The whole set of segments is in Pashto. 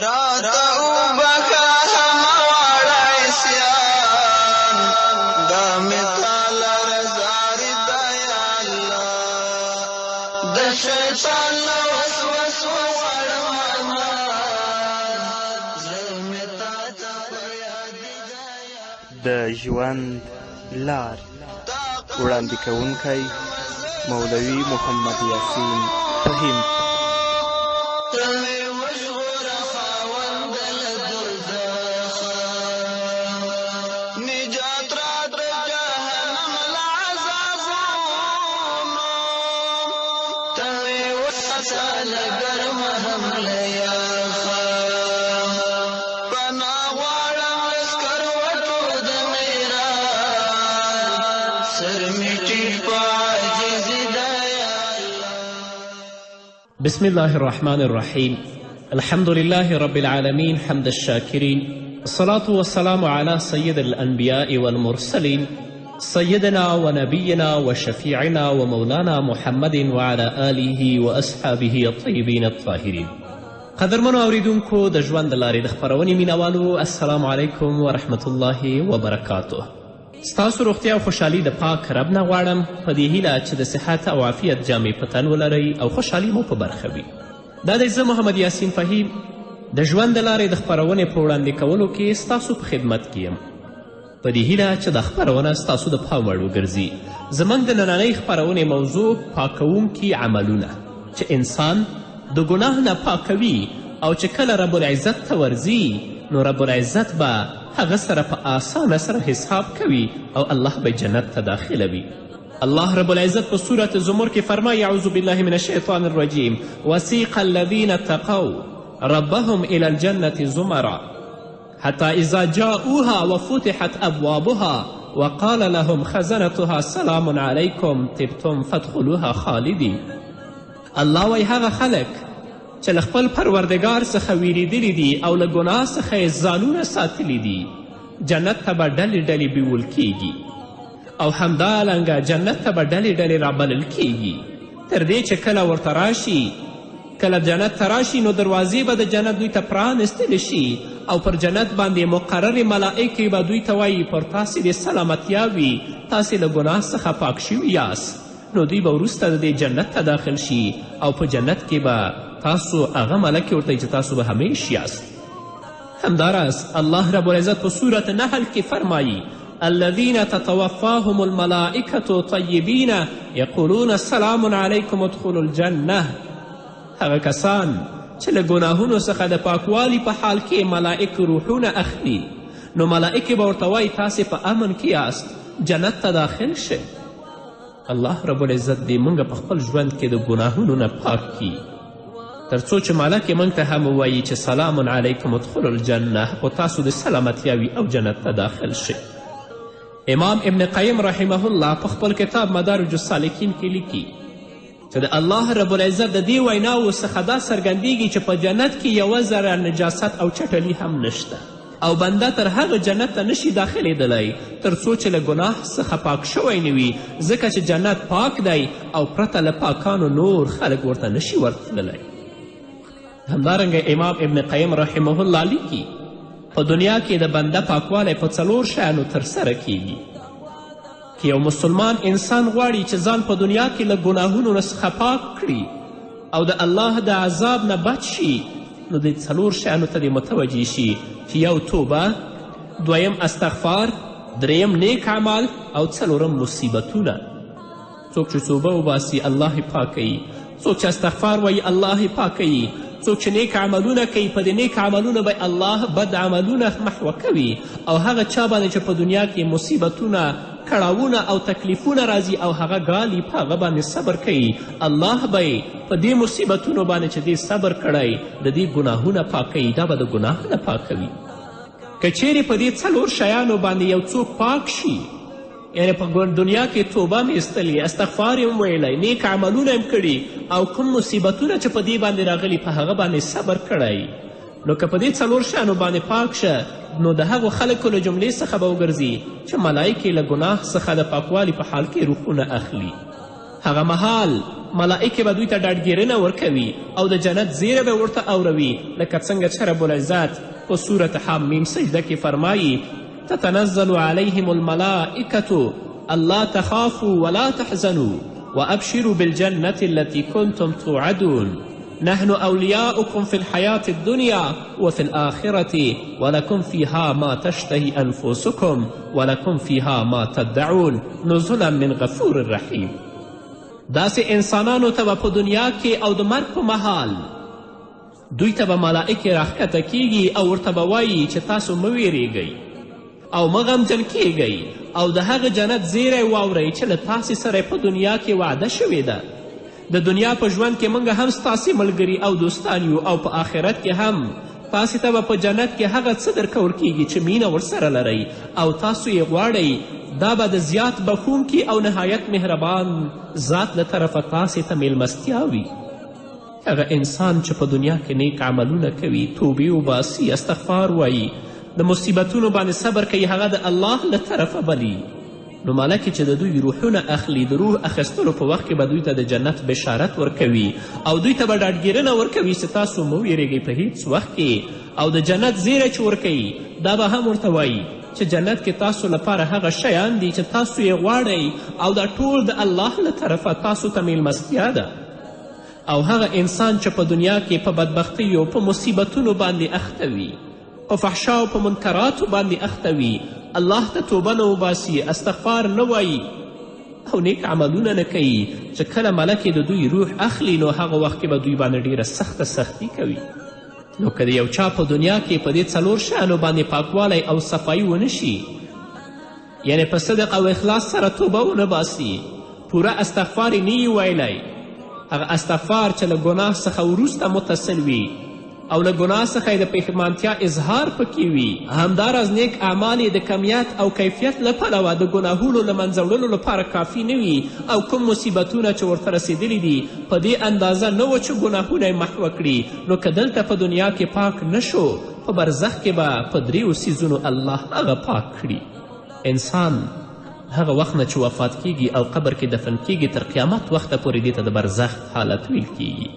راته وبخښه همواړه عصیان، دا مې تا لره زاري ده یا الله. د شیطان له وسوسو غواړم امان، زړه مې تا ته په یادي ده یا د ژوند لار وړاندې کوونکی مولوي محمد یاسین فهیم. ته مې وژغوره خاونده له دوزخه، نجات راکړه جهنم له عذابونو، ته مې وساته له ګرمه هم له یخه، پناه غواړم له سکروټو د نیران، سر مې ټیټ په عاجزي ده یا الله. بسم الله الرحمن الرحيم. الحمد لله رب العالمين، حمد الشاكرين، الصلاة والسلام على سيد الأنبياء والمرسلين، سيدنا ونبينا وشفيعنا ومولانا محمد وعلى آله وأصحابه الطيبين الطاهرين. قدرمنو اوریدونکو، د ژوند د لارې د خپرونې مینوالو، السلام علیکم ورحمت الله وبرکاته. ستاسو روغتیا او خوشحالي د پاک رب نه غواړم، په دې هیله چې د صحت او عافیت جامې په تن ولرئ او خوشحالي مو په برخه وي. دا دی زه محمد یاسین فهیم د ژوند د لارې د خپرونې په وړاندې کولو کې ستاسو په خدمت کې یم، په دې هیله چې دا خپرونه ستاسو د پام وړ وګرځي. زموږ د نننۍ خپرونې موضوع پاکوونکي عملونه، چې انسان د ګناه نه پاکوي او چې کله رب العزت ته ورځي نو رب العزت به هغه سره په آسانه سره حساب کوي او الله به جنت ته داخلوي. الله رب العزت په سورة زمر کې فرمایي: اعوذ بالله من الشیطان الرجیم، وسیق الذین اتقوا ربهم الى الجنة زمرا حتى إذا جاءوها وفتحت أبوابها وقال لهم خزنتها سلام عليكم طبتم فادخلوها خالدین. الله وایي هغه خلک چې له خپل پروردګار څخه ویرېدلي دي او له ګناه څخه یې ځانونه ساتلي دي، جنت ته به ډلې ډلې بیول کیږي او همدارنګه جنت ته به ډلې ډلې رابلل کیږي، تر دې چې کله ورته راشي، کله جنت ته راشي نو دروازې به د جنت دوی ته پرانستل شي او پر جنت باندې مقررې ملائکې به دوی ته وایي: پر تاسې دې سلامتیا وي، تاسې له ګناه څخه پاک شوي یاست. نو دوی به وروسته د دې جنت ته داخل شي او په جنت کې به تاسو هغه ملکې ورته چې تاسو به همیش یاست. همداراز الله رب العزت په سورة نحل کې فرمایي: الذين تتوفاهم الملائکة طیبین یقولون سلام علیکم ادخلوا الجنة. هغه کسان چې له ګناهونو څخه د پاکوالي په حال کې ملائک روحونه اخلي، نو ملائکې به ورته وایي: تاسې په امن کې یاست، جنت ته داخل شئ. الله رب العزت دې موږ په خپل ژوند کې د ګناهونو نه پاک کړي، تر څو چې ملک موږ ته هم ووایي چې سلام علیکم ادخلوا الجنة، خو تاسو د سلامتیا وي او جنت ته داخل شئ. امام ابن قیم رحمه الله په خپل کتاب مدارج السالکین کې لیکي چې د الله رب العزت د دې ویناوو څخه دا څرګندیږي چې په جنت کې یوه ذره نجاست او چټلي هم نشته او بنده تر هغه جنت ته نشي داخلېدلی تر څو چې له ګناه څخه پاک شوی نه وي، ځکه چې جنت پاک دی او پرته له پاکانو نور خلک ورته نشي ورتللی. همدارنګه امام ابن قیم رحمه الله لیکي: په دنیا کې د بنده پاکوالی په څلور شیانو ترسره کیږي. که یو مسلمان انسان غواړي چې ځان په دنیا کې له ګناهونو څخه پاک کړي او د الله د عذاب نه بچ شي، نو دې څلور شیانو ته دې متوجه شي، چې یو توبه، دویم استغفار، دریم نیک اعمال او څلورم مصیبتونه. څوک چې توبه وباسي الله یې پاکوي، څوک چې استغفار وایي الله یې پاکوي، څوک چې نیک عملونه کوي په دې نیک عملونه به الله بد عملونه محوه کوي، او هغه چا باندې چې په دنیا کې مصیبتونه، کړاوونه او تکلیفونه راځي او هغه ګالي، په هغه باندې صبر کوي، الله به یې په دې مصیبتونو باندې چې دې صبر کړی د دې ګناهونه پاکوي، دا به د ګناه نه پاکوي. که چیرې په دې څلور شیانو باندې یو څوک پاک شي، یعنې په دنیا کې توبه مې ایستلې، استغفار یې هم ویلی، نیک عملونه یې هم کړي او کوم مصیبتونه چې په دې باندې راغلي په هغه باندې صبر کړی، نو که په دې څلور شیانو باندې پاک شه نو د هغو خلکو له جملې څخه به وګرځي چې ملایکې له ګناه څخه د پاکوالي په حال کې روحونه اخلي. هغه مهال ملائکې به دوی ته ډاډګیرنه ورکوي او د جنت زیری به ورته اوروي، لکه څنګه چې رب العزت په سورة حامیم سجده کې فرمایي: تتنزل علیهم الملائکة ألا تخافوا ولا تحزنوا وأبشروا بالجنة التي كنتم توعدون نحن أولياؤكم في الحياة الدنيا وفي الآخرة ولكم فيها ما تشتهي أنفسكم ولكم فيها ما تدعون نزلا من غفور رحیم. داسې انسانانو ته به په دنیا کې او د مرګ په مهال دوی ته به ملائکې راښکته کیږي او ورته به وایي چې تاسو مه ویریږئ او مه غمجن کیږئ او د هغه جنت زیری واورئ چې له تاسې سره په دنیا کې وعده شوې ده. د دنیا په ژوند کې موږ هم ستاسې ملګري او دوستان یو او په آخرت کې هم تاسې ته به په جنت کې هغه څه درکول کیږي چې مینه ورسره لرئ او تاسو یې غواړئ. دا به د زیات بخښونکي او نهایت مهربان ذات له طرفه تاسې ته میلمستیا وي. هغه انسان چې په دنیا کې نیک عملونه کوي، توبې وباسي، استغفار وایي، د مصیبتونو باندې صبر کوي، هغه د الله له طرفه بلي. نو ملکې چې د دوی روحونه اخلي، د روح اخیستلو په وخت کې به دوی ته د جنت بشارت ورکوي او دوی ته به ډاډګیرنه ورکوي چې تاسو مه ویریږئ په هیڅ وخت کې. او د جنت زیری چې ورکوي دا به هم ورته وایي چې جنت کې تاسو لپاره هغه شیان دي چې تاسو یې غواړئ او دا ټول د الله له طرفه تاسو ته میلمستیا ده. او هغه انسان چې په دنیا کې په بدبختیو په مصیبتونو باندې اخته وي، په فحشا او په منکراتو باندې اخته وي، الله ته توبه نه وباسي، استغفار نه وایي او نیک عملونه نه کوي، چې کله ملکې د دوی روح اخلي نو هغه وخت کې به دوی باندې ډیره سخته سختي کوي. نو که د یو چا په دنیا کې په دې څلور شیانو باندې پاکوالی او صفایي ونه شي، یعنې په صدق او اخلاص سره توبه ونه باسي، پوره استغفار یې نه یي ویلی، هغه استغفار چې له ګناه څخه وروسته متصل وي او له ګناه څخه یې د پښیمانتیا اظهار پکې وي، همداراز نیک اعمال یې د کمیت او کیفیت له پلوه د ګناهونو له منځه وړلو لپاره کافي نه وي او کوم مصیبتونه چې ورته رسېدلي دي په دې اندازه نه و چې ګناهونه یې محوه کړي، نو که دلته په دنیا کې پاک نه شو، په برزخ کې به په دریو څیزونو الله هغه پاک کړي. انسان هغه وخت نه چې وفات کیږي او قبر کې دفن کیږي تر قیامت وخته پورې دې ته د برزخ حالت ویل کیږي.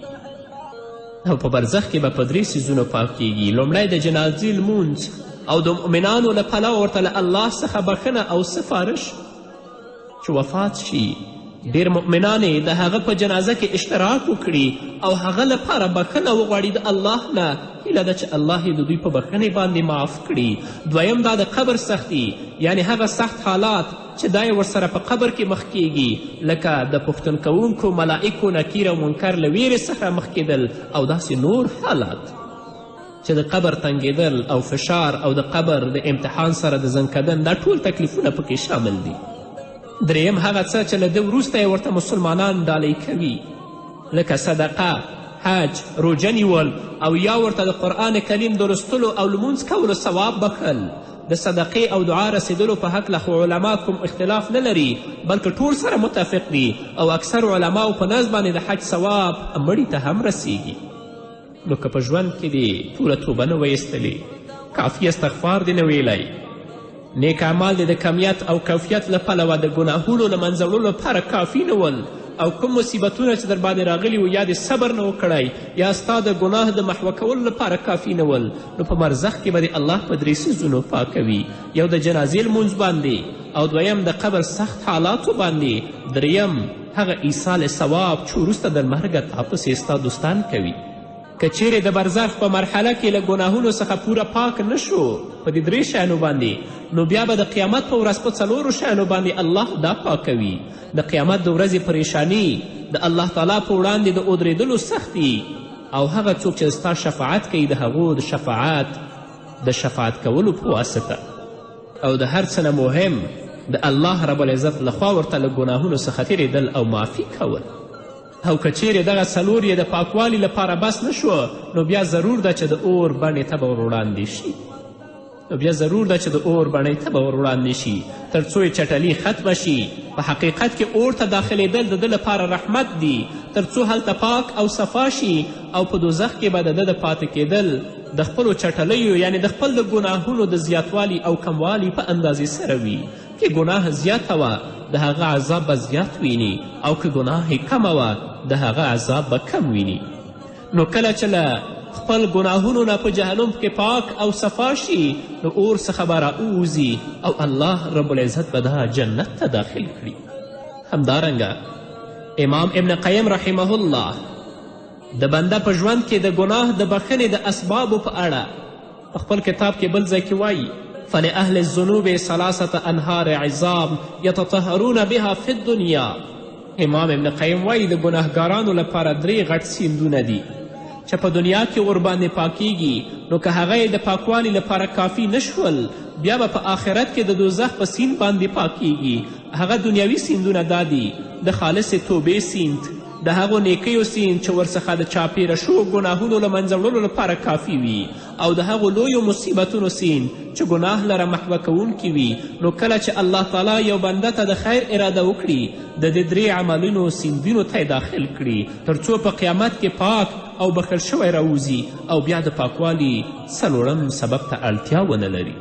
او په برزخ کې به په درې څیزونو پاک کیږي. لومړی د جنازې لمونځ او د مؤمنانو له پلوه ورته له الله څخه بښنه او سفارش. چې وفات شي ډیر مؤمنان یې د هغه په جنازه کې اشتراک وکړي او هغه لپاره بښنه وغواړي د الله نه، هیله ده چې الله یې د دوی په بښنې باندې معاف کړي. دویم دا د قبر سختي، یعنې هغه سخت حالات چې دا یې ورسره په قبر کې مخ کیږي، لکه د پوښتن کوونکو ملائکو نکیر او منکر له ویرې څخه مخ کیدل او داسې نور حالات چې د قبر تنګېدل او فشار او د قبر د امتحان سره د زنکدن، دا ټول تکلیفونه پکې شامل دي. دریم هغه څه چې له ده وروسته یې ورته مسلمانان ډالۍ کوي، لکه صدقه، حج، روژه نیول او یا ورته د قرآن کریم د لوستلو او لمونځ کولو ثواب بښل. د صدقې او دعا رسېدلو په هکله خو علما کوم اختلاف نه لري، بلکې ټول سره متفق دي او اکثر علماو په نزد باندې د حج ثواب مړي ته هم رسیږي. نو که په ژوند کې دې پوره توبه نه ویستلې، کافي استغفار دې نه ویلی، نیک اعمال دې د کمیت او کیفیت له پلوه د ګناهونو له منځه وړلو لپاره کافي نه ول او کوم مصیبتونه چې در باندې راغلي وو یا دې صبر نه و کړی یا ستا د ګناه د محوه کولو لپاره کافي نه ول، نو په برزخ کې به دې الله په درې څیزونو پاکوي. یو د جنازې لمونځ باندې، او دویم د قبر سخت حالاتو باندې، دریم هغه ایصال ثواب چې وروسته د مرګه تا پسې ستا دوستان کوي. که چیرې د برزخ په مرحله کې له ګناهونو څخه پوره پاک نه شو په دې درې شیانو باندې، نو بیا به د قیامت په ورځ په څلورو شیانو باندې الله دا پاکوي. د قیامت د ورځې پریشانی، د الله تعالی په وړاندې د اودرېدلو سختي، او هغه څوک چې ستا شفاعت کوي د هغو د شفاعت کولو په واسطه. او د هر څه نه مهم د الله رب العزت لخوا ورته له ګناهونو څخه تېرېدل او معافي کول. او که چیرې دغه څلور یې د پاکوالي لپاره بس نه شو، نو بیا ضرور ده چې د اور بڼې ته به وروړاندې شي. تر څو یې چټلي ختمه شي. په حقیقت کې اور ته داخلېدل د ده لپاره رحمت دي، تر څو هلته پاک او صفا شي، او په دوزخ کې به د ده د پاتې کېدل د خپلو چټلیو یعنې د خپل د ګناهونو د زیاتوالي او کموالي په اندازې سره وي. که ګناه زیاته وه د هغه عذاب به زیات ویني، او که ګناه یې کمه وه د هغه عذاب به کم ویني. نو کله چې له خپل ګناهونو نه په جهنم کې پاک او صفا شي، نو اور څخه به راووځي او الله رب العزت به دا جنت ته داخل کړي. همدارنګه امام ابن قیم رحمه الله د بنده په ژوند کې د ګناه د بخښنې د اسبابو په اړه په خپل کتاب کې بل ځای کې وایي: فلأهل الذنوب ثلاثة انهار عظام یتطهرون بها فی الدنیا. امام ابن قیم وایي د ګناهګارانو لپاره درې غټ سیندونه دي چې په دنیا کې ورباندې پاکیږي، نو که هغه یې د پاکوالي لپاره کافي نه شول، بیا به په آخرت کې د دوزخ په سیند باندې پاکیږي. هغه دنیوي سیندونه دا دي: د خالصې توبې سیند، د هغو نیکیو سیند چې ورڅخه د چاپیره شوو ګناهونو له منځه وړلو لپاره کافي وي، او د هغو لویو مصیبتونو سیند چې ګناه لره محوه کوونکي وي. نو کله چې الله تعالی یو بنده ته د خیر اراده وکړي، د دې درې عملونو سیندونو ته یې داخل کړي، تر څو په قیامت کې پاک او بخښل شوی راووځي او بیا د پاکوالي څلورم سبب ته اړتیا ونه لري.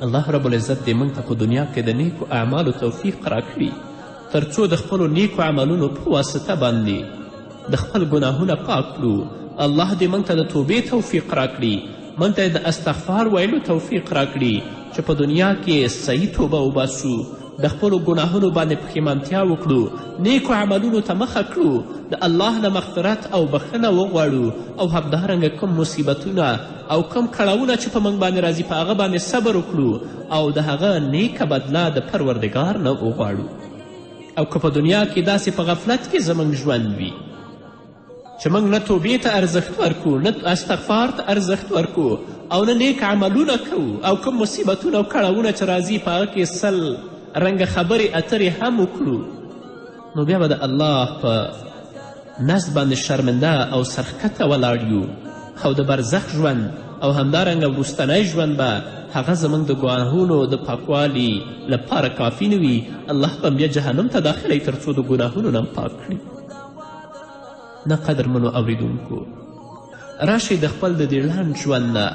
الله رب العزت دې موږ ته په دنیا کې د نیکو اعمالو توفیق راکړي، تر څو د خپلو نیکو عملونو په واسطه باندې د خپل ګناهونه پاک کړو. الله دې موږ ته د توبې توفیق راکړي، موږ ته د استغفار ویلو توفیق راکړي چې په دنیا کې صحیح توبه وباسو، د خپلو ګناهونو باندې پښیمانتیا وکړو، نیکو عملونو ته مخه کړو، د الله نه مغفرت او بخښنه وغواړو، او همدارنګه کوم مصیبتونه او کوم کړاوونه چې په موږ باندې راځي په هغه باندې صبر وکړو او د هغه نیکه بدله د پروردګار نه وغواړو. او که په دنیا کې داسې په غفلت کې زموږ ژوند وي چې موږ نه توبې ته ارزښت ورکو، نه استغفار ته ارزښت ورکو، او نه نیک عملونه کوو، او کوم مصیبتونه او کړاوونه چې راځي په هغه کې سل رنګه خبرې اترې هم وکړو، نو بیا به د الله په نزد باندې شرمنده او سرښکته ولاړ یو، او د برزخ ژوند او همدارنګه وروستنی ژوند به هغه زموږ د ګناهونو د پاکوالي لپاره کافي نه وي. الله به بیا جهنم ته داخلوي تر څو د ګناهونو نه پاک کړي. نه قدرمنو اوریدونکو، راشئ د خپل د دې لنډ ژوند نه،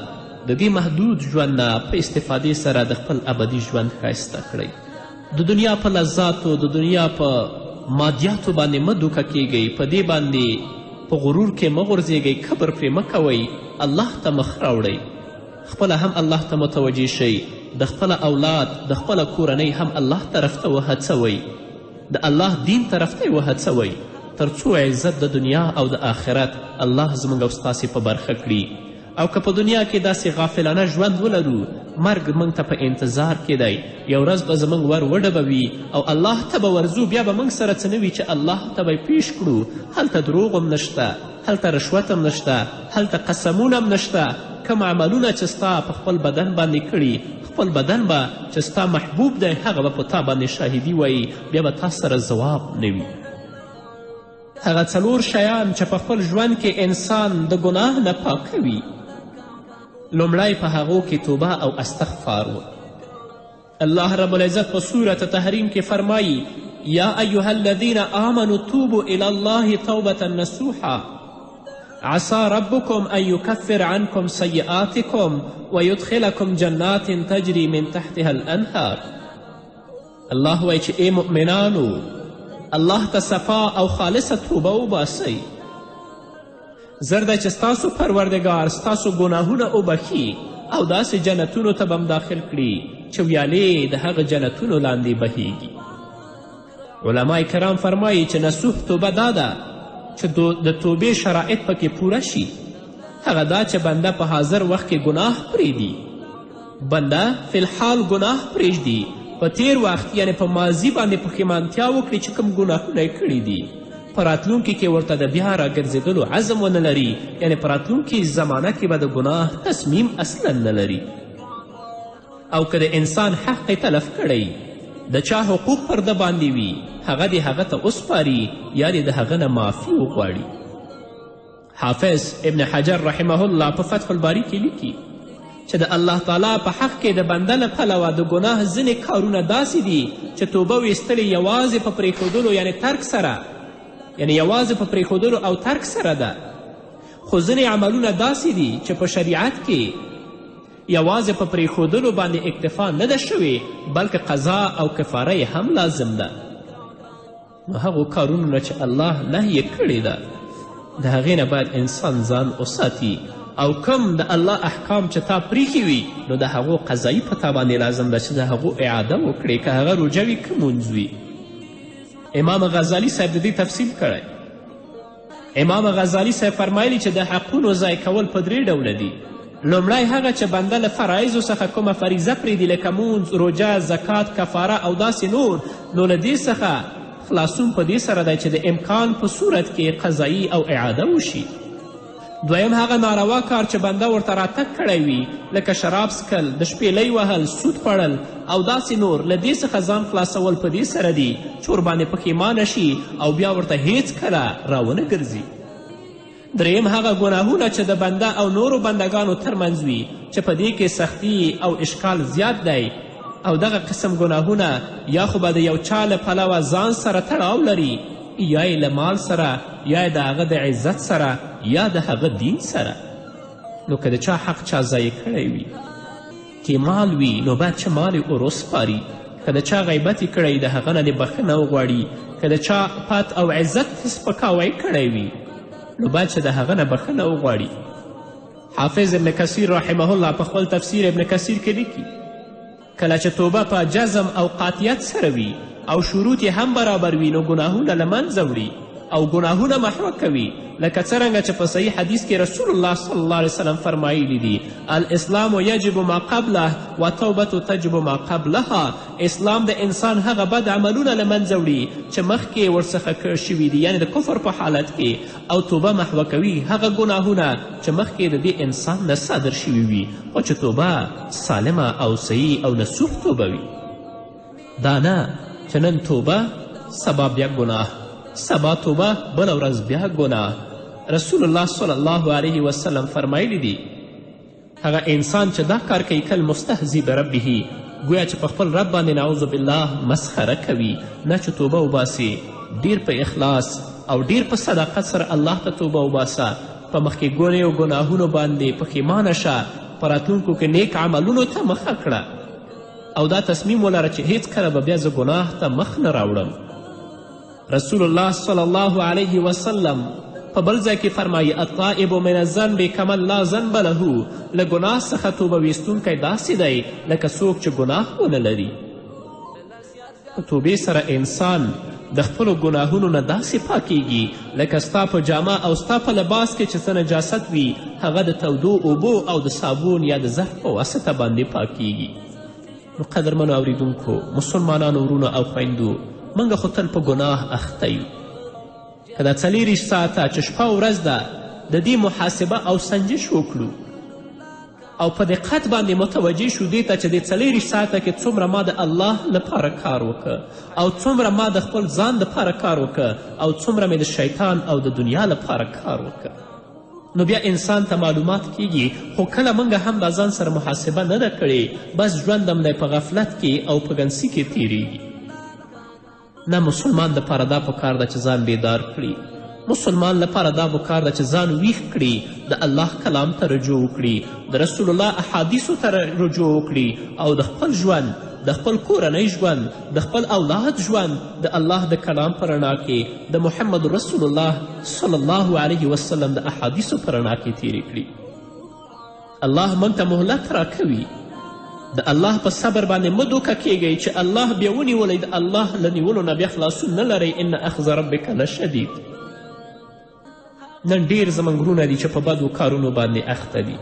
د دې محدود ژوند نه په استفادې سره د خپل ابدي ژوند ښایسته کړئ. د دنیا په لذاتو، د دنیا په مادیاتو باندې مه دوکه کیږئ، په دې باندې په غرور کې مه غورځېږئ، کبر پرې مه کوئ، الله ته مخ راوړئ، خپله هم الله ته متوجه شئ، د خپله اولاد، د خپله کورنۍ هم الله طرف ته وهڅوئ، د الله دین طرف ته یې وهڅوئ، تر څو عزت د دنیا او د آخرت الله زموږ او ستاسې په برخه کړي. او که په دنیا کې داسې غافلانه ژوند ولرو، مرګ موږ ته په انتظار کې دی، یو ورځ به زموږ ور وډبوي او الله ته به ورځو، بیا به موږ سره څه نه وي چې الله ته به یې پیش کړو. هلته دروغ هم نشته، هلته رشوت هم نشته، هلته قسمونه هم نشته. کوم عملونه چې ستا په خپل بدن باندې کړي، خپل بدن به چې ستا محبوب دی هغه به په تا باندې شاهدي وایي، بیا به تا سره ځواب نه وي. هغه څلور شیان چې په خپل ژوند کې انسان د ګناه نه پاکوي، لومړی په هغو کې توبه او استغفار و. الله رب العزت په سورة تحریم کې فرمایي: یا ایها الذین آمنوا توبوا الی الله توبة نصوحا عسى ربكم أن يكفر عنكم سيئاتكم ويدخلكم جنات تجري من تحتها الأنهار. الله وایي چې ای مؤمنانو، الله ته صفا او خالصه توبه وباسئ، زر دی چې ستاسو پروردګار ستاسو ګناهونه وبخښي او داسې جنتونو ته به هم داخل کړي چې ویالې د هغه جنتونو لاندې بهیږي. علما کرام فرمایي چې نصوح توبه دا ده چې د توبې شرایط پکې پوره شي، هغه دا چې بنده په حاضر وخت کې ګناه پرېږدي، بنده فی الحال ګناه پرېږدي، په تیر وخت یعنې په ماضي باندې پښیمانتیا وکړي چې کوم ګناهونه یې کړي دي، په راتلونکي کې ورته د بیا راګرځېدلو عزم ونه لري، یعنې په راتلونکي زمانه کې به د ګناه تصمیم اصلا نه لري. او که د انسان حق یې تلف کړی، د چا حقوق پر ده باندې وي، هغه دې هغه ته وسپاري یا دې د هغه نه معافي وغواړي. حافظ ابن حجر رحمه الله په فتح الباري کې لیکي چې د الله تعالی په حق کې د بنده له پلوه د ګناه ځینې کارونه داسې دي چې توبه ویستل یې یوازې په پرېښودلو یعنې ترک سره، یعنې یوازې په پرېښودلو او ترک سره ده. خو ځینې عملونه داسې دي چې په شریعت کې یوازې په پرېښودلو باندې اکتفا نه ده شوې، بلکې قضا او کفاره یې هم لازم ده. نو هغو کارونو نه چې الله نهیې کړې ده، د هغې نه باید انسان ځان وساتي. او کوم د الله احکام چې تا پریښي وي، نو د هغو قضایي په تا باندې لازم ده چې د هغو اعاده وکړې، که هغه روژه وي که مونځ وي. امام غزالي صاحب د دې تفصیل کړی. امام غزالي صاحب فرمایلي چې د حقونو ضایع کول په درې ډوله دي. لومړی هغه چې بنده له فرایضو څخه کومه فریضه پرېږدي، لکه مونځ، روژه، زکات، کفاره او داسې نور، نو له دې څخه خلاصون په دې سره دی چې د امکان په صورت کې قضایي او اعاده وشي. دویم هغه ناروا کار چې بنده ورته راتګ کړی وي، لکه شراب څښل، د شپېلۍ وهل، سود خوړل او داسې نور، له دې څخه ځان خلاصول په دې سره دي چې ورباندې پښیمانه شي او بیا ورته هیڅکله راونه ګرځي. دریم هغه ګناهونه چې د بنده او نورو بندګانو ترمنځ وي، چې په دې کې سختي او اشکال زیات دی، او دغه قسم ګناهونه یا خو به د یو چا له پلوه ځان سره تړاو لري، یا یې له مال سره، یا یې د هغه د عزت سره، یا د هغه دین سره. نو که د چا حق چا ضایع کړی وي، که مال وي، نو باید چې مال یې وروسپاري. که د چا غیبت یې کړی، د هغه نه دې بښنه وغواړي. که د چا پت او عزت سپکاوی کړی وي، نو باید چې د هغه نه بښنه وغواړي. حافظ ابن کثیر رحمه الله په خپل تفسیر ابن کثیر کې لیکي، کله چې توبه په جزم او قاطعیت سره وي او شروط یې هم برابر وي، نو ګناهونه له منځه وړي او ګناهونه محوه کوي، لکه څرنګه چې په صحیح حدیث کې رسول الله صلی الله علیه وسلم فرمایلی دي: الاسلام یجب ما قبله و توبة تجب ما قبلها. اسلام د انسان هغه بد عملونه له منځه وړي چې مخکې ورڅخه شوي دي، یعنې د کفر په حالت کې، او توبه محوه کوي هغه ګناهونه چې مخکې د دې انسان نه صادر شوي وي، خو چې توبه سالمه او صحیح او نصوح توبه وي. دا نه چې نن توبه، سبا بیا ګناه، سبا توبه، بله ورځ بیا ګناه. رسول الله صلی الله علیه وسلم فرمایلی دي، هغه انسان چې دا کار کوي، کل مستهزي بربه، ګویا چې په خپل رب باندې نعوذ بالله مسخره کوي. نه چې توبه وباسي، ډیر په اخلاص او ډیر په صداقت سره الله ته توبه وباسه، په مخکې ګونیو ګناهونو باندې پښیمانه شه، په راتلونکو کې نیک عملونو ته مخه کړه، او دا تصمیم ولره چې هیڅکله به بیا زه ګناه ته مخ نه راوړم. رسول الله صلی الله علیه وسلم په بل ځای کې فرمایي: التائب من الذنب کمن لا ذنب له. له ګناه څخه توبه ویستونکی داسې دی لکه څوک چې ګناه ونه لري. په توبې سره انسان د خپلو ګناهونو نه داسې پاکیږي لکه ستا په جامه او ستا په لباس کې چې څه نجاست وي، هغه د تودو اوبو او د صابون یا د ظرف په واسطه باندې پاکیږي. نو قدرمنو اوریدونکو، مسلمانانو ورونو او خویندو، موږ خو تل په ګناه اخته یو. که دا 24 ساعته چې شپه او ورځ ده، د دې محاسبه او سنجش وکړو او په دقت باندې متوجه شو دې ته چې د 24 ساعته کې څومره ما د الله لپاره کار وکړ، او څومره ما د خپل ځان لپاره کار وکړ، او څومره مې د شیطان او د دنیا لپاره کار وکړ، نو بیا انسان ته معلومات کیږي. خو کله موږ هم دا ځان سره محاسبه نه ده کړې، بس ژوند هم دی په غفلت کې او په ګنسي کې تیریږي. نه، مسلمان دپاره دا پکار ده چې ځان بیدار کړي، مسلمان لپاره دا پکار ده چې ځان ویښ کړي، د الله کلام ته رجوع وکړي، د رسول الله احادیثو ته رجوع وکړي، او د خپل ژوند، د خپل کورنۍ ژوند، د خپل اولاد ژوند د الله د کلام په رڼا کې، د محمد رسول الله صلی الله علیه وسلم د احادیثو په رڼا کې تیرې کړي. الله موږ ته مهلت راکوي. د الله په صبر باندې مه دوکه کیږئ چې الله بیا ونیولی، د الله له نیولو نه بیا خلاصون نه لرئ. ان اخذ ربک لشدید. نن ډیر زموږ وروڼه دي چې په بدو کارونو باندې اخته دي،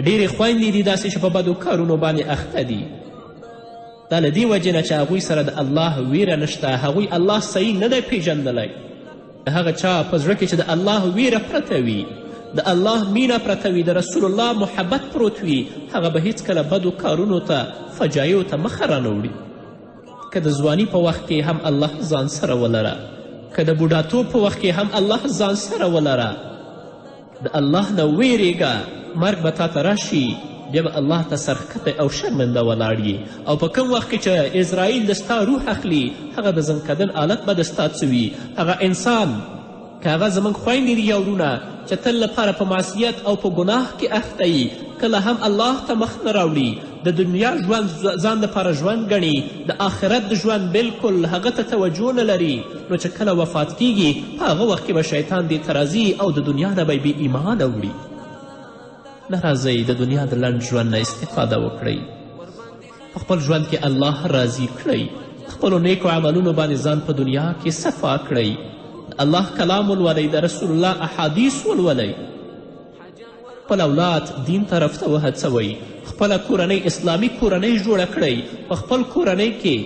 ډېرې خویندې دي داسې چې په بدو کارونو باندې اخته دي. دا له دې وجې نه چې هغوی سره د الله ویره نشته، هغوی الله صحیح نه دی پیژندلی. د هغه چا په زړه کې چې د الله ویره پرته وي، د الله مینه پرته وي، د رسول الله محبت پروت وي، هغه به هیڅکله بدو کارونو ته، فجایعو ته مخه رانه وړي. که د ځواني په وخت کې هم الله ځان سره ولره، که د بوډاتوب په وخت کې هم الله ځان سره ولره، د الله نه ویرېږه، مرګ به تا ته راشي، بیا به الله ته سرښکتی او شرمنده ولاړ یې. او په کوم وخت کې چې اسرائیل د ستا روح اخلي، هغه د ځنکدن آلت به د ستا څه وي؟ هغه انسان که هغه زموږ خویندې دي یا وروڼه چې تل لپاره په معصیت او په ګناه کې اخته یي، کله هم الله ته مخ نه راوړي، د دنیا ژوند ځان دپاره ژوند ګڼي، د آخرت د ژوند بلکل هغه ته توجه نه لري. نو چې کله وفات کیږي په هغه وخت کې به شیطان دې ته راځي او د دنیا نه به یې بې ایمانه وړي. نه راځئ د دنیا د لنډ ژوند نه استفاده وکړئ، په خپل ژوند کې الله راضي کړئ، خپلو نیکو عملونو باندې ځان په دنیا کې صفا کړئ، د الله کلام ولولئ، د رسول الله احادیث ولولئ، خپل اولاد دین طرف ته وهڅوئ، خپله کورنۍ اسلامي کورنۍ جوړه کړئ، په خپل کورنۍ کې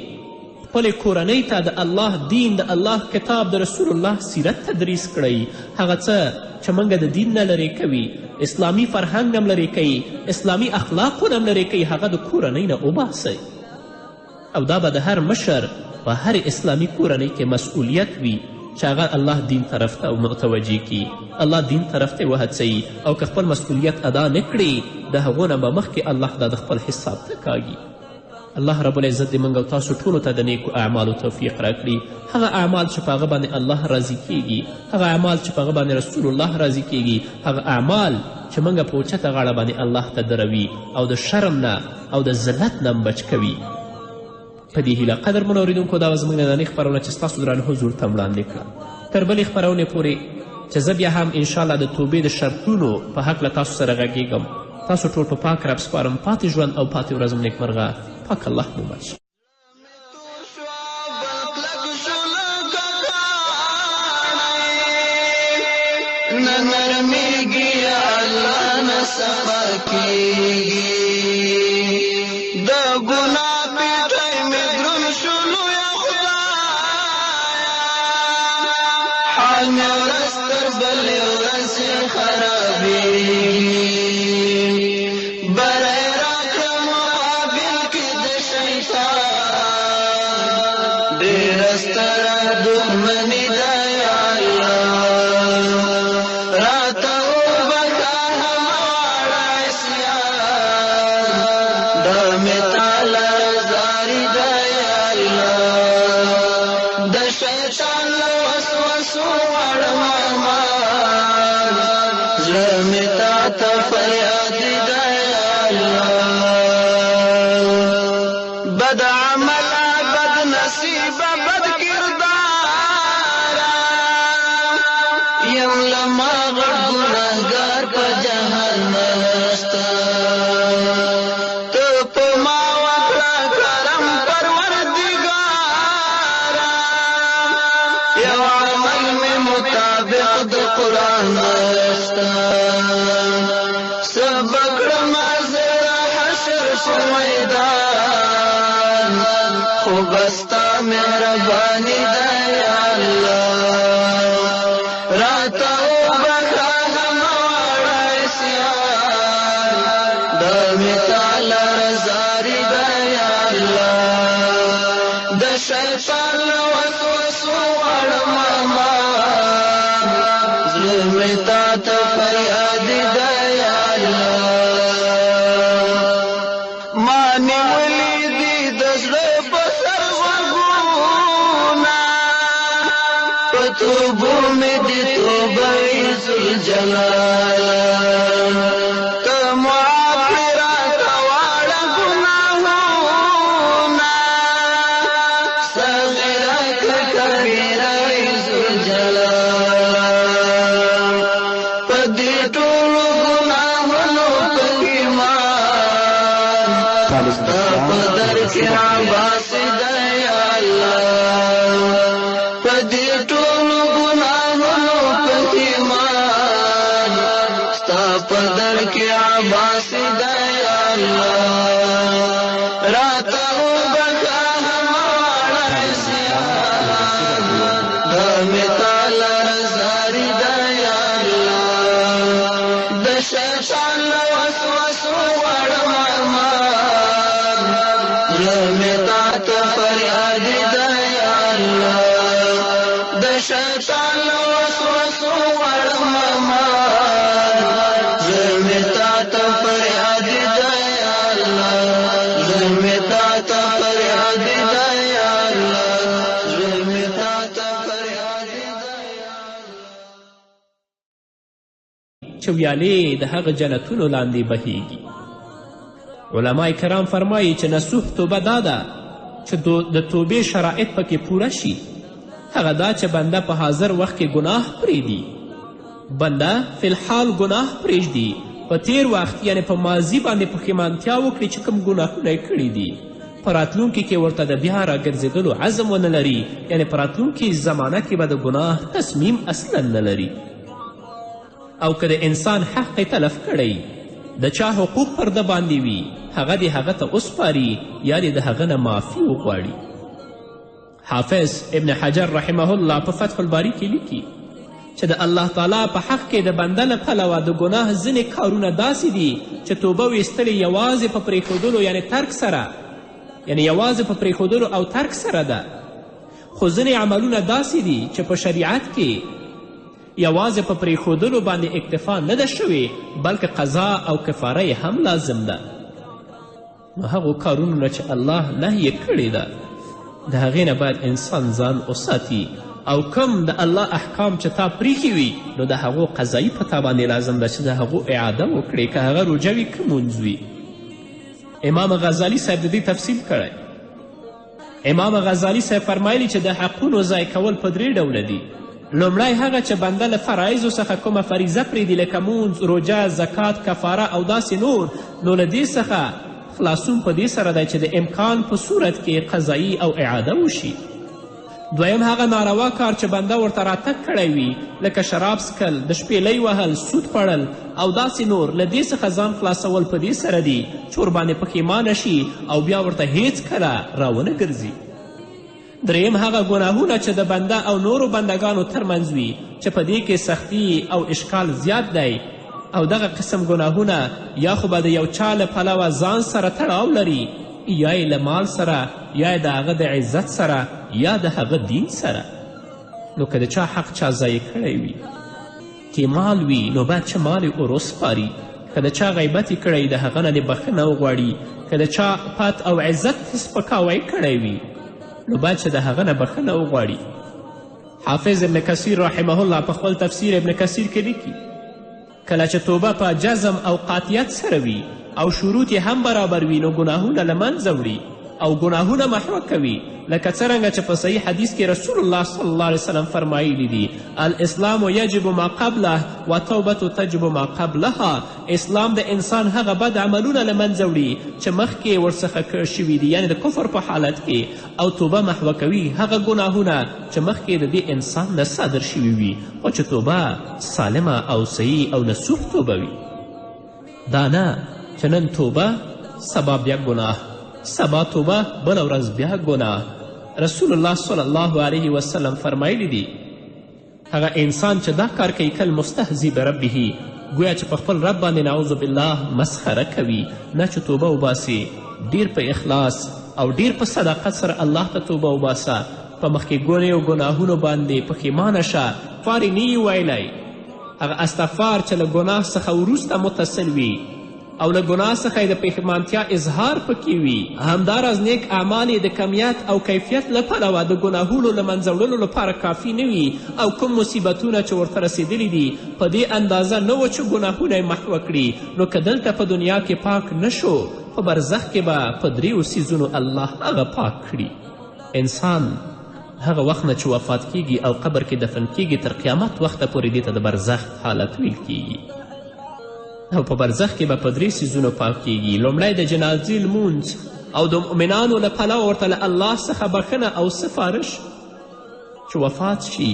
خپلې کورنۍ ته د الله دین، د الله کتاب، د رسول الله سیرت تدریس کړئ. هغه څه چې موږ د دین نه لرې کوي، اسلامي فرهنګ هم لرې کوي، اسلامي اخلاقو نه هم لرې کوي، هغه د کورنۍ نه وباسئ. او دا به د هر مشر په هر اسلامي کورنۍ کې مسؤلیت وي چې هغه الله دین طرف ته متوجه کړي، الله دین طرف ته وهڅوي، او که خپل مسؤلیت ادا نه کړي د هغو نه به مخکې الله دا د خپل حساب ته کاږي. الله رب العزت دې موږ او تاسو ټولو ته د نیکو اعمالو توفیق راکړي، هغه اعمال چې په هغه باندې الله راضي کیږي، هغه اعمال چې په هغه باندې رسول الله راضي کیږي، هغه اعمال چې موږ په اوچته غاړه باندې الله ته دروي او د شرم نه او د ذلت نه بچ کوي. په دې هیله قدرمنو اورېدونکو، دا وه زموږ نننۍ خپرونه چې ستاسو درانه حضور ته وړاندې کړه. تر بلې خپرونې پورې چې زه بیا هم انشاءالله د توبې د شرطونو په هکله تاسو سره غږېږم، تاسو ټول په پاک رب سپارم. پاتې ژوند او پاتې ورځ مو نیکمرغه. پاک الله مو مل شه. نه نرمېږي الله نه صفا کېږي، د ګناه پېټی مې دروند شو لویه خدایه، حال مې ورځ تر بلې ورځې خرابېږي، بری راکړه مقابل کې د شیطان، ډېره ستره دښمني ده یا الله، راته وبښه هماغه عصیان، دا مې تا لره زاري ده یا الله، د شیطان له وسوسو غواړم امان، زړه مې تا ته فریادي ده یا الله، بد عمله بد نصیبه بد کرداره یم، له ما غټ ګناهګار په جهان نشته، ته په ما وکړه کرم پروردګاره، یو عمل مې مطابق د قرآن نشته، څه به کړم زه د حشر په میدان، خو به ستا مهرباني ده یا الله، راته وبښه هماغه عصیان، دا مې تا لره زاري ده یا الله، د شیطان له وسوسو غواړم امان، زړه مې تا ته فریادي ده یا الله، ما نیولي دي د زړه په سر غوږونه، په توبو مې دي توبه ذوالجلال، ته معاف کړې راته واړه ګناهونه، صغیره که کبیره ذوالجلال، په دې ټولو ګناهونو پښېمان، ستا په در کې عباس دی یا الله، په دې ټولو ګناهونو پښېمان، ستا په در کې عباس دی یا الله، راته وبښه هماغه عصیان، دا مې تا لره زاري ده یا الله، د شیطان له وسوسو غواړم امان، زړه مې تا ته فریادي ده یا الله، د شیطان له وسوسو غواړم امان، زړه مې تا ته فریادي ده یا الله، زړه مې تا ته فریادي ده یا الله، زړه مې تا ته فریادي ده یا الله. چې ویالې د هغه جنتونو لاندې بهیږي. علما کرام فرمایي چې نصوح توبه دا ده چې د توبې شرایط پکې پوره شي. هغه دا چې بنده په حاضر وخت کې ګناه پرېږدي، بنده فی الحال ګناه پرېږدي، په تیر وخت یعنې په ماضي باندې پښیمانتیا وکړي چې کوم ګناهونه یې کړي دي، په راتلونکي کې ورته د بیا راګرځېدلو عزم ونه لري، یعنې په راتلونکي زمانه کې به د ګناه تصمیم اصلا نه لري. او که د انسان حق یې تلف کړی، د چا حقوق پر ده باندې وي، هغه دې هغه ته وسپاري یا دې د هغه نه معافي وغواړي. حافظ ابن حجر رحمه الله په فتح الباري کې لیکي چې د الله تعالی په حق کې د بنده له پلوه د ګناه ځینې کارونه داسې دي چې توبه ویستل یوازې په پرېښودلو یعنې ترک سره، یعنې یوازې په پرېښودلو او ترک سره ده. خو ځینې عملونه داسې دي چې په شریعت کې یوازې په پرېښودلو باندې اکتفا نه ده شوې، بلکې قضا او کفاره یې هم لازم ده. نو هغو کارونو نه چې الله نهیې کړې ده د هغې نه باید انسان ځان وساتي، او کوم د الله احکام چې تا پریښي وي نو د هغو قضایي په تا باندې لازم ده چې د هغو اعاده وکړې، که هغه روژه وي که مونځ وي. امام غزالي صاحب د دې تفصیل کړی. امام غزالي صاحب فرمایلي چې د حقونو ضایع کول په درې ډوله دي. لومړی هغه چې بنده له فرایضو څخه کومه فریضه پرېږدي لکه مونځ، روژه، زکات، کفاره او داسې نور، نو له دې څخه خلاصون په دې سره دی چې د امکان په صورت کې قضایي او اعاده وشي. دویم هغه ناروا کار چې بنده ورته راتګ کړی وي لکه شراب څکل، د شپېلۍ وهل، سود خوړل او داسې نور، له دې څخه ځان خلاصول په دې سره دي چې ورباندې پښیمانه شي او بیا ورته هیڅکله راونه ګرځي. دریم هغه ګناهونه چې د بنده او نورو بندګانو ترمنځ وي چې په دې کې سختی او اشکال زیات دی، او دغه قسم ګناهونه یا خو به د یو چا له پلوه ځان سره تړاو لري، یا یې له مال سره، یا یې د هغه د عزت سره، یا د هغه دین سره. نو که د چا حق چا ضایع کړی وي، که مال وي نو باید چې مال یې وروسپاري، که د چا غیبت یې کړی د هغه نه دې بښنه وغواړي، که د چا پت او عزت سپکاوی کړی وي نو باید چې د هغه نه بښنه وغواړي. حافظ ابن کثیر رحمه الله په خپل تفسیر ابن کثیر کې لیکي کله چې توبه په جزم او قاطعیت سره وي او شروط یې هم برابر وي نو ګناهونه له منځه وړي او ګناهونه محوه کوي، لکه څرنګه چې په صحیح حدیث کې رسول الله صلی الله علیه وسلم فرمایلی دي: الاسلام یجب ما قبله و توبة تجب ما قبلها. اسلام د انسان هغه بد عملونه له منځه وړي چې مخکې ورڅخه شوي دي، یعنې د کفر په حالت کې، او توبه محوه کوي هغه ګناهونه چې مخکې د دې انسان نه صادر شوي وي، خو چې توبه سالمه او صحیح او نصوح توبه وي. دا نه چې نن توبه سبا بیا ګناه، سبا توبه بله ورځ بیا ګناه. رسول الله صلی الله علیه وسلم فرمایلی دي هغه انسان چې دا کار کوي کل مستهزي بربه، ګویا چې په خپل رب باندې نعوذ بالله مسخره کوي. نه چې توبه وباسي ډیر په اخلاص او ډیر په صداقت سره الله ته توبه وباسه، په مخکې ګناهونو باندې پښیمانه شه، فارې نه یي ویلی. هغه استغفار چې له ګناه څخه وروسته متصل وي او له ګناه څخه یې د پښیمانتیا اظهار پکې وي، همداراز نیک اعمال یې د کمیت او کیفیت له پلوه د ګناهونو له منځه وړلو لپاره کافي نه وي، او کوم مصیبتونه چې ورته رسېدلي دي په دې اندازه نه و چې ګناهونه یې محوه کړي. نو که دلته په دنیا کې پاک نه شو، په برزخ کې به په دریو څیزونو الله هغه پاک کړي. انسان هغه وخت نه چې وفات کیږي او قبر کې دفن کیږي تر قیامت وخته پورې دې ته د برزخ حالت ویل کیږي، او په برزخ کې به په درې څیزونو پاک کیږي. لومړی د جنازې لمونځ او د مؤمنانو له پلوه ورته له الله څخه بښنه او سفارش. چې وفات شي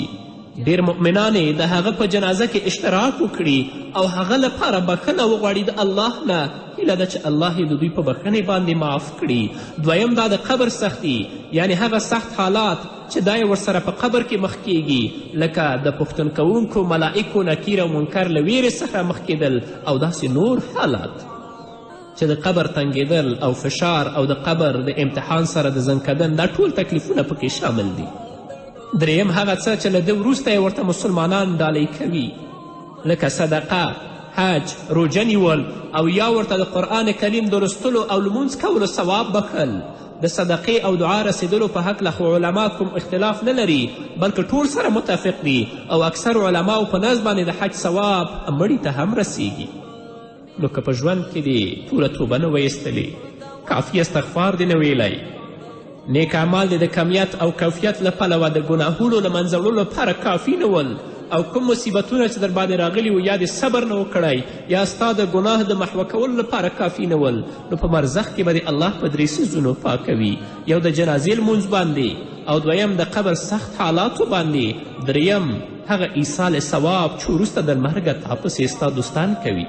ډېر مؤمنان یې د هغه په جنازه کې اشتراک وکړي او هغه لپاره بښنه وغواړي د الله نه، هیله ده چې الله یې د دوی په بښنې باندې معاف کړي. دویم دا د قبر سختي، یعنې هغه سخت حالات چې دا یې ورسره په قبر کې مخ کیږي، لکه د پوښتن کوونکو ملائکو نکیر او منکر له ویرې څخه مخ کیدل او داسې نور حالات چې د قبر تنګېدل او فشار او د قبر د امتحان سره د زنکدن، دا ټول تکلیفونه پکې شامل دي. دریم هغه څه چې له ده وروسته یې ورته مسلمانان ډالۍ کوي، لکه صدقه، حج، روژه نیول او یا ورته د قرآن کریم د لوستلو او لمونځ کولو ثواب بښل. د صدقې او دعا رسېدلو په هکله خو علما کوم اختلاف نه لري، بلکې ټول سره متفق دي، او اکثر علماو په نزد باندې د حج ثواب مړي ته هم رسیږي. نو که په ژوند کې دې پوره توبه نه وه ایستلې، کافي استغفار دې نه ویلی، نیک اعمال دې د کمیت او کیفیت له پلوه د ګناهونو له منځه وړلو لپاره کافي نه ول، او کوم مصیبتونه چې در باندې راغلي وو یا دې صبر نه و کړی یا ستا د ګناه د محوه کولو لپاره کافي نه ول، نو په برزخ کې به دې الله په درې څیزونو پاکوي: یو د جنازې لمونځ باندې، او دویم د قبر سخت حالاتو باندې، دریم هغه ایصال ثواب چې وروسته د مرګه تا پسې ستا دوستان کوي.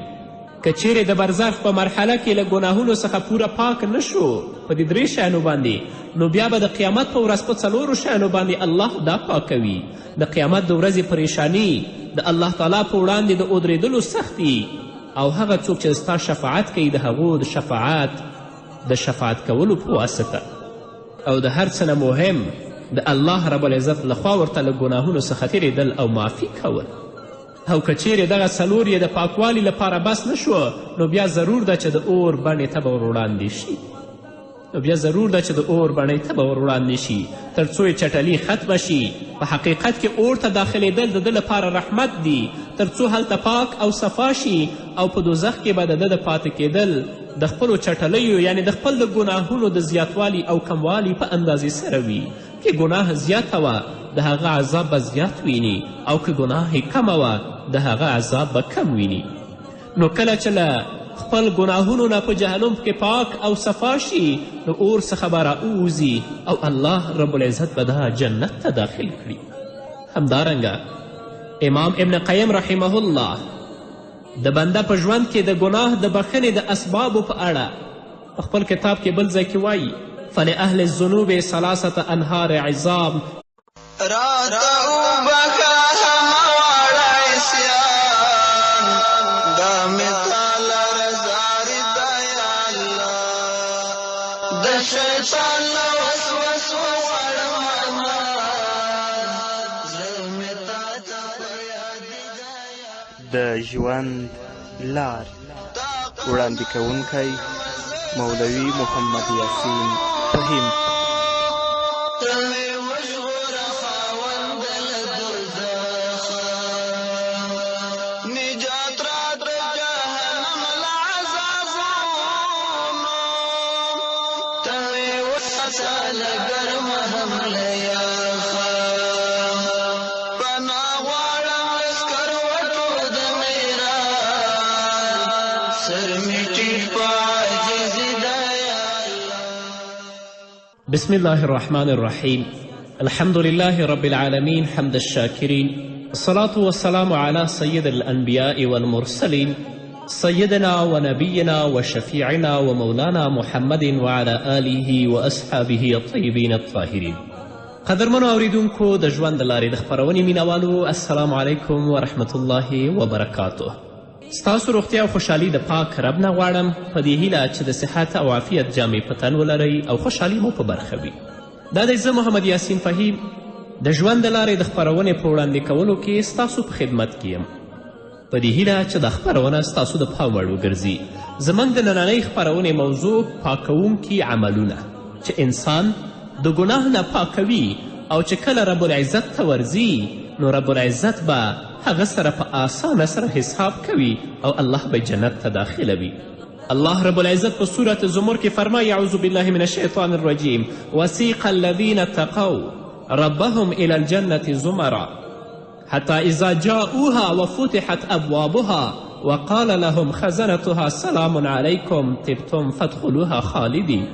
که چیرې د برزخ په مرحله کې له ګناهونو څخه پوره پاک نه شو په دې درې شیانو باندې، نو بیا به د قیامت په ورځ په څلورو شیانو باندې الله دا پاکوي: د قیامت د ورځې پریشانی، د الله تعالی په وړاندې د اودرېدلو سختي، او هغه څوک چې ستا شفاعت کوي د هغو د شفاعت د شفاعت کولو په واسطه، او د هر څه نه مهم د الله رب العزت لخوا ورته له ګناهونو څخه تېرېدل او معافي کول. او که چیرې دغه څلور یې د پاکوالي لپاره بس نه شو، نو بیا ضرور ده چې د اور بڼې ته به ور وړاندې شي، نو بیا ضرور ده چې د اور بڼې ته به ور وړاندې شي تر څو یې چټلي ختمه شي. په حقیقت کې اور ته داخلېدل د ده لپاره رحمت دي، تر څو هلته پاک او صفا شي، او په دوزخ کې به د ده د پاتې کېدل د خپلو چټلیو یعنې د خپل د ګناهونو د زیاتوالي او کموالي په اندازې سره وي. که ګناه زیاته وه د هغه عذاب به زیات ویني، او که ګناه یې کمه وه د هغه عذاب به کم ویني. نو کله چې له خپل ګناهونو نه په جهنم کې پاک او صفا شي، نو اور څخه به راووځي او الله رب العزت به دا جنت ته داخل کړي. همدارنګه امام ابن قیم رحمه الله د بنده په ژوند کې د ګناه د بخښنې د اسبابو په اړه په خپل کتاب کې بل ځای کې وایي: فلأهل الذنوب ثلاثة انهار عظام. راته وبخښه همه واړه عصیان، دا مې تا لره زاري ده یا الله، د شیطان له وسوسو غواړم امان، زړه مې تا ته فریادي ده یا د ژوند لار. وړاندې کوونکی مولوي محمد یاسین فهیم. ته مې وژغوره خاونده له دوزخه، نجات راکړه جهنم له عذابونو، ته مې وساته له ګرمه هم له یخه، پناه غواړم له سکروټو د نیران، سر مې ټیټ په عاجزي ده یا الله. بسم الله الرحمن الرحیم. الحمد لله رب العالمین حمد الشاکرین، الصلاة والسلام على سید الانبیاء والمرسلین، سیدنا ونبینا وشفیعنا ومولانا محمد وعلى آله واصحابه الطیبین الطاهرین. قدرمنو اوریدونکو، د ژوند د لارې د خپرونې مینوالو، السلام علیکم ورحمت الله وبرکاته. ستاسو روغتیا او خوشحالي د پاک رب نه غواړم، په دې هیله چې د صحت او عافیت جامې په تن ولرئ او خوشحالي مو په برخه وي. دا دی زه محمد یاسین فهیم د ژوند د لارې د خپرونې په وړاندې کولو کې ستاسو په خدمت کې یم، په دې هیله چې دا خپرونه ستاسو د پام وړ وګرځي. زموږ د نننۍ خپرونې موضوع پاکوونکي عملونه، چې انسان د ګناه نه پاکوي، او چې کله رب العزت ته ورځي نو رب العزت به هغه سره په آسانه سره حساب کوي او الله به جنت ته داخلوي. الله رب العزت په سورة زمر کې فرمایي: اعوذ بالله من الشیطان الرجیم، وسیق الذین اتقوا ربهم الى الجنة زمرا حتى إذا جاءوها وفتحت أبوابها وقال لهم خزنتها سلام علیکم طبتم فادخلوها خالدین.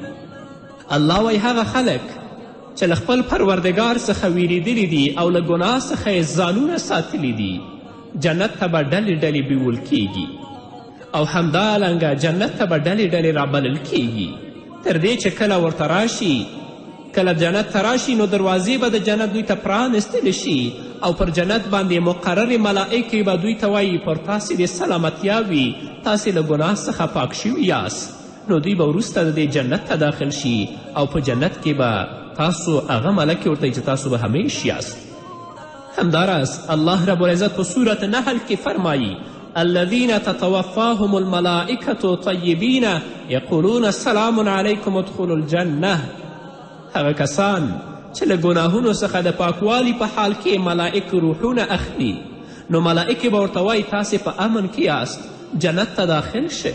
الله وایي هغه خلک چې له خپل پروردګار څخه ویرېدلي دي او له ګناه څخه یې ځانونه ساتلي دي، جنت ته به ډلې ډلې بیول کیږي، او همدارنګه جنت ته به ډلې ډلې رابلل کیږي، تر دې چې کله ورته راشي، کله جنت ته راشي، نو دروازې به د جنت دوی ته پرانستل شي، او پر جنت باندې مقررې ملائکې به دوی ته وایي: پر تاسې دې سلامتیا وي، تاسې له ګناه څخه پاک شوي یاست. نو دوی به وروسته د دې جنت ته داخل شي، او په جنت کې به تاسو هغه ملکې ورته چې تاسو به همیش یاست. همداراز الله رب العزت په سورة نحل کې فرمایي: الذين تتوفاهم الملائکة طیبین یقولون سلام علیکم ادخلوا الجنة. هغه کسان چې له ګناهونو څخه د پاکوالي په حال کې ملائک روحونه اخلي، نو ملائکې به ورته وایي: تاسې په امن کې یاست، جنت ته داخل شئ.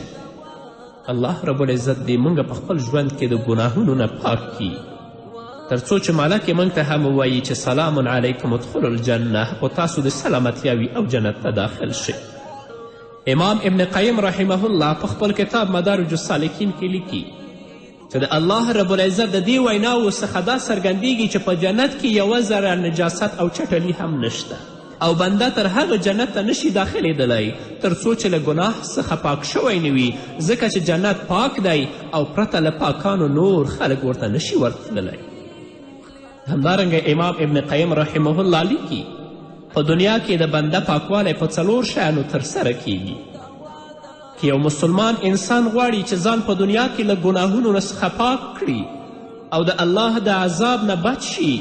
الله رب العزت دې موږ په خپل ژوند کې د ګناهونو نه پاک کړي، تر څو چې ملک یې موږ ته هم ووایي چې سلام علیکم ادخلوا الجنه، خو تاسو د سلامتیا وي او جنت ته داخل شئ. امام ابن قیم رحمه الله په خپل کتاب مدارج السالکین کې لیکي چې د الله رب العزت د دې ویناوو څخه دا څرګندیږي چې په جنت کې یوه ذره نجاست او چټلي هم نشته او بنده تر هغه جنت ته نشي داخلېدلی تر څو چې له ګناه څخه پاک شوی نه وي، ځکه چې جنت پاک دی او پرته له پاکانو نور خلک ورته نشي ورتللی. همدارنګه امام ابن قیم رحمه الله لیکي په دنیا کې د بنده پاکوالی په څلور شیانو ترسره کیږي. که یو مسلمان انسان غواړي چې ځان په دنیا کې له ګناهونو څخه پاک کړي او د الله د عذاب نه بچ شي،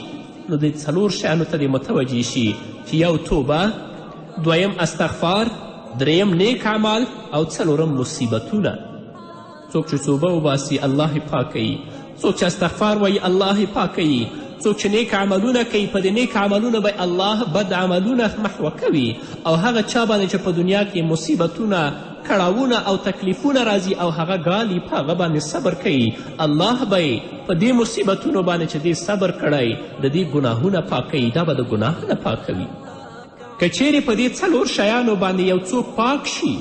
نو دې څلور شیانو ته دې متوجه شي چې یو توبه، دویم استغفار، دریم نیک اعمال او څلورم مصیبتونه. څوک چې توبه وباسي الله یې پاکوي، څوک چې استغفار وایي الله یې پاکوي، څوک چې نیک عملونه کوي په دې نیک عملونه به الله بد عملونه محوه کوي، او هغه چا باندې چې په دنیا کې مصیبتونه، کړاوونه او تکلیفونه راځي او هغه ګالي په هغه باندې صبر کوي، الله به یې په دې مصیبتونو باندې چې دې صبر کړی د دې ګناهونه پاکوي، دا به د ګناه نه پاکوي. که چیرې په دې څلور شیانو باندې یو څوک پاک شي،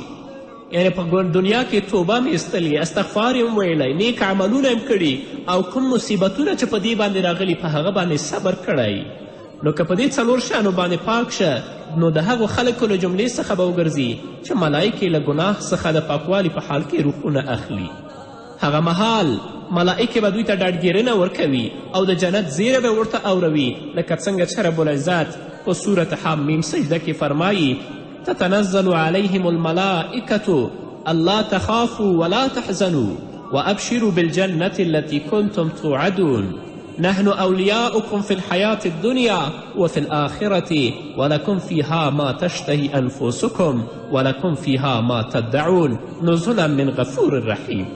یعنې په دنیا کې توبه هم ایستلې، استغفار یې هم ویلی، نیک عملونه هم کړي او کوم مصیبتونه چې په دې باندې راغلي په هغه باندې صبر کړی، نو که په دې څلور شیانو باندې پاک شه نو د هغو خلکو له جملې څخه به وګرځي چې ملایکې له ګناه څخه د پاکوالي په حال کې روحونه اخلي. هغه مهال ملائکې به دوی ته ډاډګیرنه ورکوي او د جنت زیری به ورته اوروي، لکه څنګه چې رب العزت په سورة حامیم سجده کې فرمایي: تتنزل عليهم الملائكة ألا تخافوا ولا تحزنوا وأبشروا بالجنة التي كنتم توعدون نحن أولياؤكم في الحياة الدنيا وفي الآخرة ولكم فيها ما تشتهي أنفسكم ولکم فیها ما تدعون نزلا من غفور رحیم.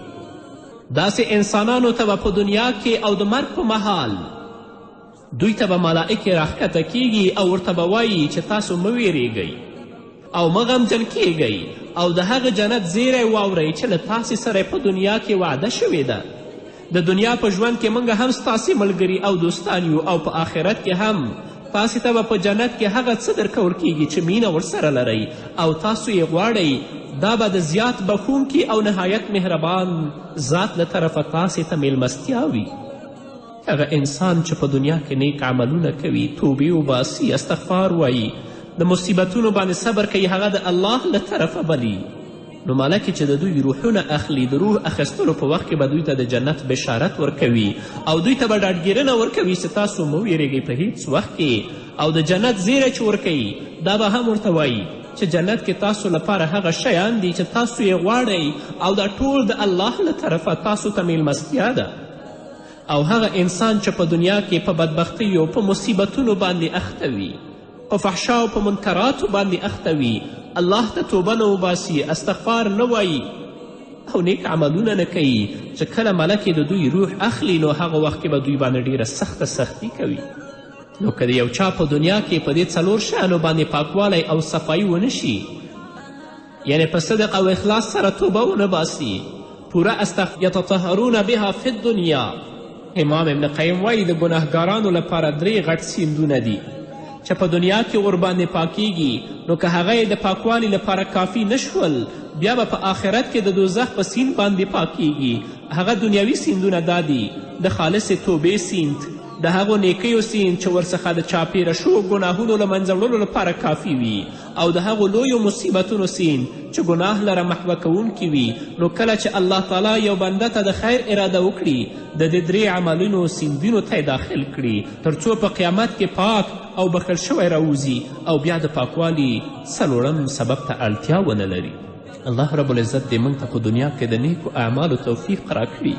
داسې انسانانو ته به په دنیا کې او د مرګ په مهال دوی ته به ملائکې راښکته کیږي او ورته به وایي چې تاسو مه ویریږئ او مه غمجن کیږئ او د هغه جنت زیری واورئ چې له تاسې سره په دنیا کې وعده شوې ده. د دنیا په ژوند کې موږ هم ستاسې ملګري او دوستان یو او په آخرت کې هم تاسې ته به په جنت کې هغه څه درکول کیږي چې مینه ورسره لرئ او تاسو یې غواړئ. دا به د زیات بخښونکي او نهایت مهربان ذات له طرفه تاسې ته میلمستیا وي. هغه انسان چې په دنیا کې نیک عملونه کوي، توبې وباسي، استغفار وایي، د مصیبتونو باندې صبر کوي، هغه د الله له طرفه بلي. نو ملکې چې د دوی روحونه اخلي، د روح اخیستلو په وخت کې به دوی ته د جنت بشارت ورکوي او دوی ته به ډاډګیرنه ورکوي چې تاسو مه ویریږئ په هیڅ وخت کې، او د جنت زیری چې ورکوي دا به هم ورته وایي چې جنت کې تاسو لپاره هغه شیان دي چې تاسو یې غواړئ او دا ټول د الله له طرفه تاسو ته میلمستیا ده. او هغه انسان چې په دنیا کې په بدبختیو، په مصیبتونو باندې اخته وي، په فحشا او په منکراتو باندې اخته وي، الله ته توبه نه وباسي، استغفار نه وایي او نیک عملونه نه کوي، چې کله ملکې د دوی روح اخلي نو هغه وخت کې به دوی باندې ډیره سخته سختي کوي. نو که د یو چا په دنیا کې په دې څلور شیانو باندې پاکوالی او صفایي ونه شي، یعنې په صدق او اخلاص سره توبه ونه باسي، پوره یتطهرون بها فی الدنیا. امام ابن قیم وایي د ګناهګارانو لپاره درې غټ سیندونه دي چې په دنیا کې ورباندې پاکیږي، نو که هغه یې د پاکوالي لپاره کافي نه شول بیا به په آخرت کې د دوزخ په سیند باندې پاکیږي. هغه دنیوي سیندونه دا دي: د خالصې توبې سیند، د هغو نیکیو سیند چې ورڅخه د چاپیره شوو ګناهونو له منځه وړلو لپاره کافي وي، او د هغو لویو مصیبتونو سیند چې ګناه لره محوه کوونکي وي. نو کله چې الله تعالی یو بنده ته د خیر اراده وکړي، د دې درې عملونو سیندونو ته داخل کړي تر څو په قیامت کې پاک او بخښل شوی راووځي او بیا د پاکوالي څلورم سبب ته اړتیا ونه لري. الله رب العزت دې موږ ته په دنیا کې د نیکو اعمالو توفیق راکړي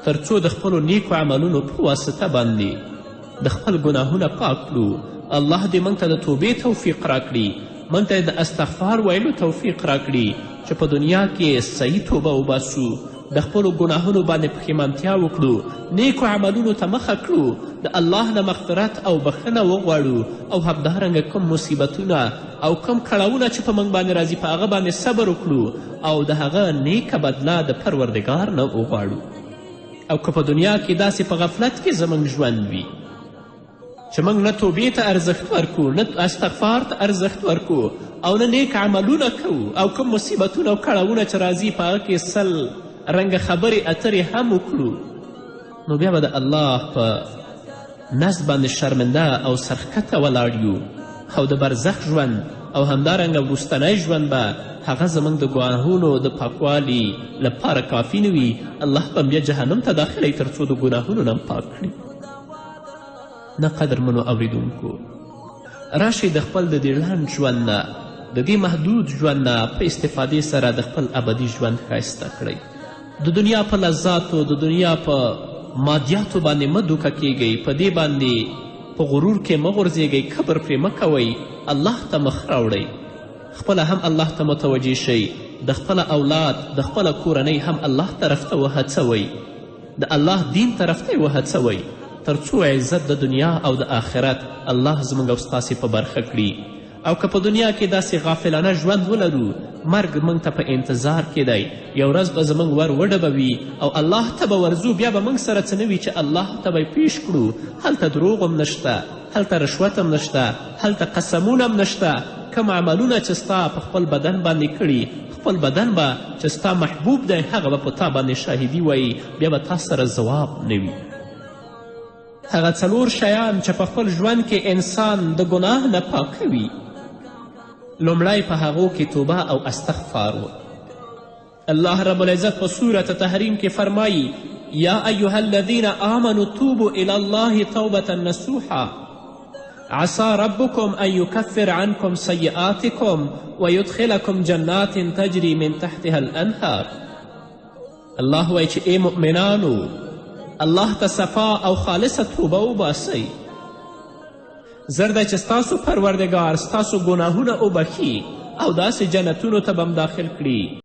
تر څو د خپلو نیکو عملونو په واسطه باندې د خپل ګناهونه پاک کړو. الله دې موږ ته د توبې توفیق راکړي، موږ ته د استغفار ویلو توفیق راکړي چې په دنیا کې صحیح توبه وباسو، د خپلو ګناهونو باندې پښیمانتیا وکړو، نیکو عملونو ته مخه کړو، د الله نه مغفرت او بخښنه وغواړو، او همدارنګه کوم مصیبتونه او کوم کړاوونه چې په موږ باندې راځي په هغه باندې صبر وکړو او د هغه نیکه بدله د پروردګار نه وغواړو. او که په دنیا کې داسې په غفلت کې زموږ ژوند وي چې موږ نه توبې ته ارزښت ورکو، نه استغفار ته ارزښت ورکو او نه نیک عملونه کوو، او کوم مصیبتونه او کړاوونه چې راځي په هغه کې سل رنګه خبرې اترې هم وکړو، نو بیا به د الله په نزد باندې شرمنده او سرښکته ولاړ یو، او د برزخ ژوند او همدارنګه وروستنی ژوند به هغه زموږ د ګناهونو د پاکوالي لپاره کافي نه وي. الله به بیا جهنم ته داخلوي تر څو د ګناهونو نه پاک کړي. نه قدرمنو اوریدونکو، راشئ د خپل د دې لنډ ژوند نه، د دې محدود ژوند نه په استفادې سره د خپل ابدي ژوند ښایسته کړئ. د دنیا په لذاتو، د دنیا په مادیاتو باندې مه دوکه کیږئ، په دې باندې په غرور کې مه غورځېږئ، کبر پرې مه کوئ، الله ته مخ راوړئ، خپله هم الله ته متوجه شئ، د خپله اولاد، د خپله کورنۍ هم الله طرف ته وهڅوئ، د الله دین طرف ته یې وهڅوئ، تر څو عزت د دنیا او د آخرت الله زموږ او ستاسې په برخه کړي. او که په دنیا کې داسې غافلانه ژوند ولرو، مرګ موږ ته په انتظار کې دی، یو ورځ به زموږ ور وډبوي او الله ته به ورځو، بیا به موږ سره څه نه وي چې الله ته به یې پیش کړو. هلته دروغ هم نشته، هلته رشوت هم نشته، هلته قسمونه هم نشته. کوم عملونه چې ستا په خپل بدن باندې کړي، خپل بدن به چې ستا محبوب دی هغه به په تا باندې شاهدي وایي، بیا به تا سره ځواب نه وي. هغه څلور شیان چې په خپل ژوند کې انسان د ګناه نه پاکوي، لومړی په هغو کې توبه او استغفار و. الله رب العزت په سورة تحریم کې فرمایي: یا ایها الذین آمنوا توبوا الی الله توبة نصوحا عسى ربكم أن يكفر عنكم سيئاتكم ويدخلكم جنات تجري من تحتها الأنهار. الله وایي چې ای مؤمنانو، الله ته صفا او خالصه توبه وباسئ، زر دی چې ستاسو پروردګار ستاسو ګناهونه وبخښي او داسې جنتونو ته به هم داخل کړي.